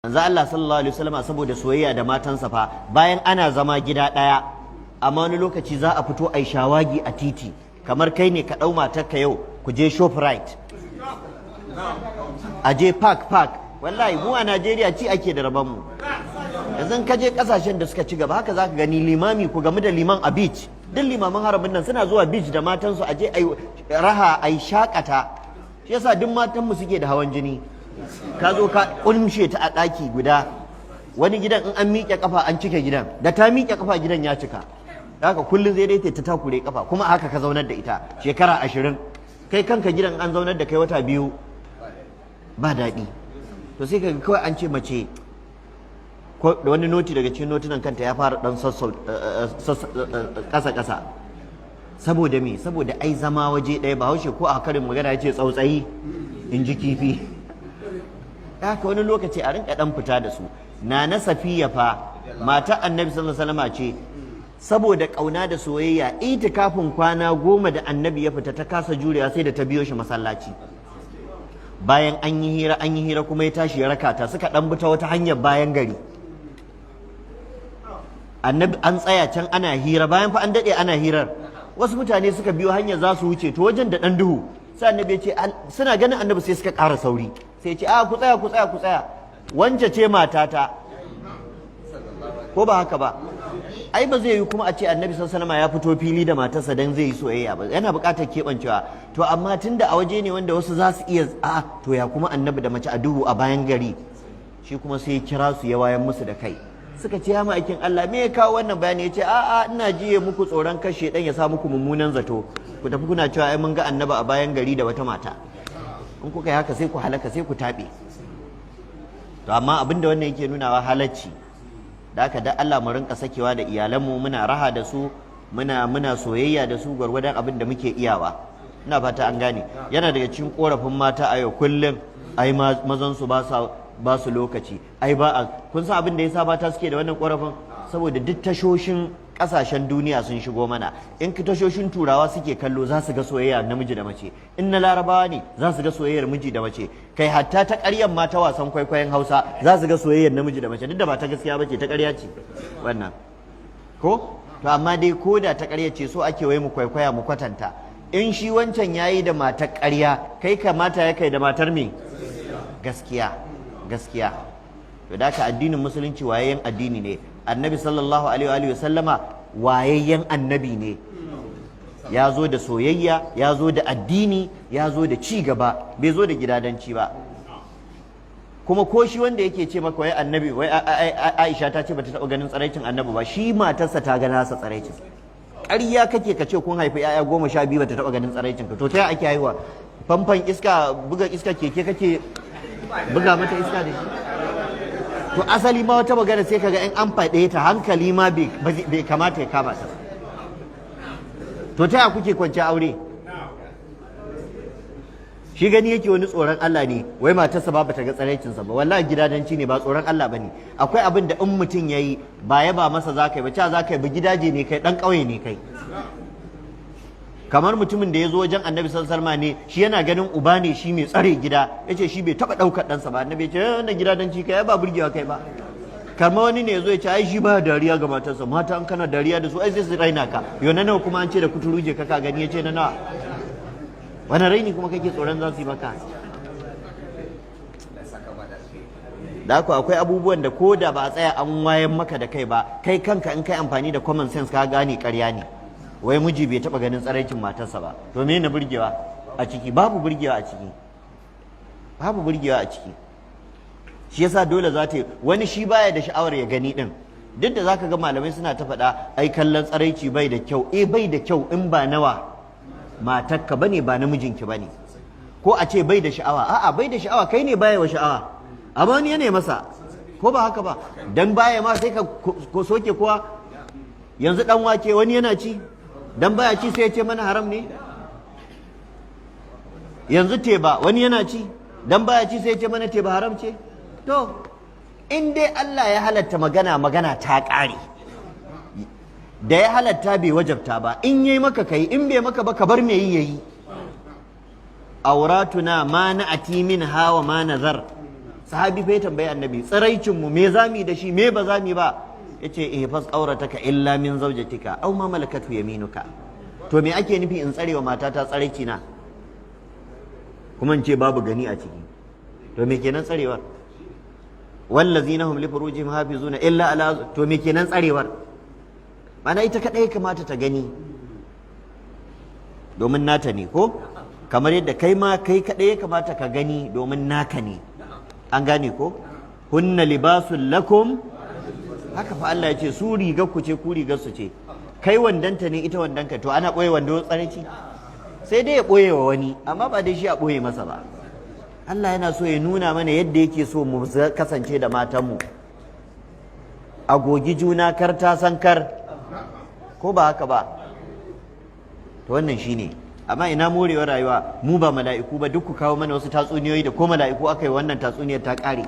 Manzo Allah sallallahu alaihi wasallam, saboda soyayya da matansa fa, bayan ana zama gida ɗaya, amma wani lokaci za a fito ai shawagi a titi. Kamar kai ne ka ɗau matarka yau ku je Shoprite, a je park park. Wallahi mu a Najeriya ci ake da rabon mu. Yanzu ka je kasashen da suka ci gaba, haka zaka gani limami, ku gamu da liman a beach. Duk limaman haramin nan suna zuwa beach da matansu, a je ai raha, ai shakata. Shi yasa duk matan mu suke da hawan jini. Ka zo ka kunshe ta a ɗaki guda. Wani gidan in an miƙe kafa an cike gidan, da ta miƙe kafa gidan ya cika. Haka kullum zai dai ta takure kafa, kuma haka ka zaunar da ita shekara 20. Kai kanka gidan an zaunar da kai wata 2 ba daɗi. To sai kaga kawai an ce mace ko da wani noti daga cikin notunan kanta ya fara dan sassau ƙasa ƙasa. Saboda me? Saboda ai zama waje ɗaya, Bahaushe ko a karin magana ya ce tsautsayi in ji kifi. Haka wani lokaci a rinka dan fita da su. Na Safiya fa, mata Annabi sallallahu alaihi wasallam ce, saboda kauna da soyayya, itikafin kwana 10 da Annabi ya fita, ta kasa jurewa, sai da ta biyo shi masallaci. Bayan an yi hira, an yi hira, kuma ya tashi ya raka ta, suka dan bi ta wata hanyar bayan gari. Annabi an tsaya can ana hira. Bayan fa an dade ana hirar, wasu mutane suka biyo hanyar za su wuce, to wajen da dan duhu. Sai Annabi ya ce, suna ganin Annabi sai suka ƙara sauri. Sai ya ce, "A, ku tsaya, ku tsaya, ku tsaya, wance ce matata." Ko ba haka ba? Ai ba zai yi kuma a ce Annabi sallallahu alaihi wasallam ya fito fili da matarsa dan zai yi soyayya ba. Yana buƙatar keɓancewa. To amma tunda a waje ne wanda wasu za su iya, a to ya kuma Annabi da mace a duhu a bayan gari? Shi kuma sai ya kira su, ya wayan musu da kai. Suka ce, "Ya ma'aikin Allah, me ya kawo wannan bayani?" Ya ce, "A'a, ina jiye muku tsoron kashe dan ya sa muku mummunan zato, ku tafi kuna cewa ai mun ga Annabi a bayan gari da wata mata. In kuka yi haka sai ku halaka, sai ku taɓe." To amma abinda wannan yake nunawa, halacci. Da haka da Allah mu rinka sakewa da iyalanmu, muna raha da su, muna soyayya da su gwargwadon abin da muke iyawa. Ina fata an gane. Yana daga cikin korafin mata a yau kullum, ai mazan su ba sa ba su lokaci. Ai ba a kun san abin da yasa mata suke da wannan korafin? Saboda duk tashoshin kasashen duniya sun shigo mana. In ka tashoshin Turawa suke kallo, za su ga soyayya namiji da mace. In na Larabawa ne, za su ga soyayyar miji da mace. Kai, hatta ta ƙaryan ma, ta wasan kwaikwayon Hausa, za su ga soyayyar namiji da mace, duk da ba ta gaskiya bace, ta ƙarya ce wannan ko. To amma dai ko da ta ƙarya ce, so ake wai mu kwaikwaya, mu kwatanta. In shi wancan yayi da matar ƙarya, kai kamata ya kai da matar me? Gaskiya, gaskiya. To da haka addinin Musulunci wayayyen addini ne. Annabi sallallahu alaihi wa sallama wayayyen annabi ne. Ya zo da soyayya, ya zo da addini, ya zo da ci gaba, bai zo da gidadanci ba. Kuma ko shi wanda yake ce maka wai Annabi, wai Aisha ta ce bata taɓa ganin tsaraicin Annabi ba, shi matarsa ta ga nasa tsaraicin. Ƙarya kake ka ce kun haifi 'ya'ya 12 bata taɓa ganin tsaraicin ka. To ta ake haihuwa? Famfan iska, buga iska, keke kake buga mata iska da shi? To asali ma wata magana sai kaga in an faɗe ta, hankali ma bai kamata ya kama ta. To ta kuke kwanci aure? Shi gani yake wani tsoron Allah ne, wai matarsa ba bata ga tsaraicinsa ba. Wallahi gidadanci ne, ba tsoron Allah bane. Akwai abin da in mutum yayi, ba ya ba masa zaka yi ba, ca zaka yi ba gidaje ne, kai dan ƙauye ne kai. Kamar mutumin da ya zo wajen Annabi sallallahu alaihi wasallam ne, shi yana ganin uba ne shi mai tsare gida, yace shi bai taba daukar ɗansa ba. Annabi ya ce, "Wannan gidadanci kai, ba burgewa kai ba." Kamar wani ne ya zo ya ce ai shi ba dariya ga matarsa. Mata an kana dariya da su, ai sai su raina ka. Yo, na nawa kuma an ce da kuturu je ka gani, ya ce na nawa. Wani raini kuma kake tsoron za su yi maka? Da haka akwai abubuwan da ko da ba a tsaya an wayan maka da kai ba, kai kanka in kai amfani da common sense ka gane ƙarya ne. Wai miji bai taɓa ganin tsaraicin matarsa ba, to me na burgewa a ciki? Babu burgewa a ciki, babu burgewa a ciki. Shi yasa dole za ta yi wani, shi baya da sha'awar ya gani din. Duk da zaka ga malamai suna ta faɗa, ai kallon tsaraici bai da kyau. Eh, bai da kyau in ba nawa matarka bane, ba namijinki bane. Ko a ce bai da sha'awa, a'a, bai da sha'awa, kai ne baya wa sha'awa, amma wani yana masa. Ko ba haka ba? Dan baya ma sai ka ko soke kuwa. Yanzu dan wake wani yana ci, dan baya ci sai ya ce mana haram ne? Yanzu teba wani yana ci, dan baya ci sai ya ce mana teba haram ce? To in dai Allah ya halatta magana, magana ta ƙare. Da ya halatta bai wajabta ba. In yayi maka kai, in bai maka ba ka bar me yi yayi. Auratuna ma na'ati min hawa ma nazar. Sahabi fa ya tambayi Annabi, tsiraicin mu me zamu da shi, me ba zamu ba? Yace, ihfaz aurataka illa min zawjatika aw ma malakat yaminuka. To me ake nufi in tsarewa matata tsaraici na, kuma in ce babu gani a ciki? To me kenan tsarewar? Wallazina hum li furujihim hafizuna illa ala, to me kenan tsarewar? Mana ita kadai kamata ta gani domin nata ne, ko kamar yadda kai ma kai kadai ya kamata ka gani domin naka ne. An gane ko? Hunna libasul lakum, haka fa Allah ya ce, su rigar ku ce, ku rigar su ce. Kai wandanta ne, ita wandanka. To ana ɓoye wando tsaraici? Sai dai ya ɓoye wa wani, amma ba dai shi a ɓoye masa ba. Allah yana so ya nuna mana yadda yake so mu kasance da matanmu, a gogi juna kar ta san kar, ko ba haka ba? To wannan shine. Amma ina morewar rayuwa? Mu ba mala'iku ba, duk ku kawo mana wasu tatsuniyoyi da ko mala'iku aka yi wannan tatsuniyar ta ƙare.